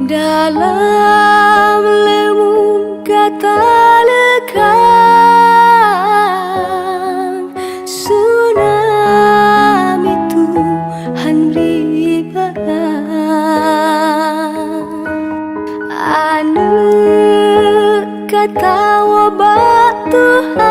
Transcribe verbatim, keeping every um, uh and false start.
Dalam leumong gata leukang, tsunami Tuhan bri bala. Aneuk gata woe bak Tuhan.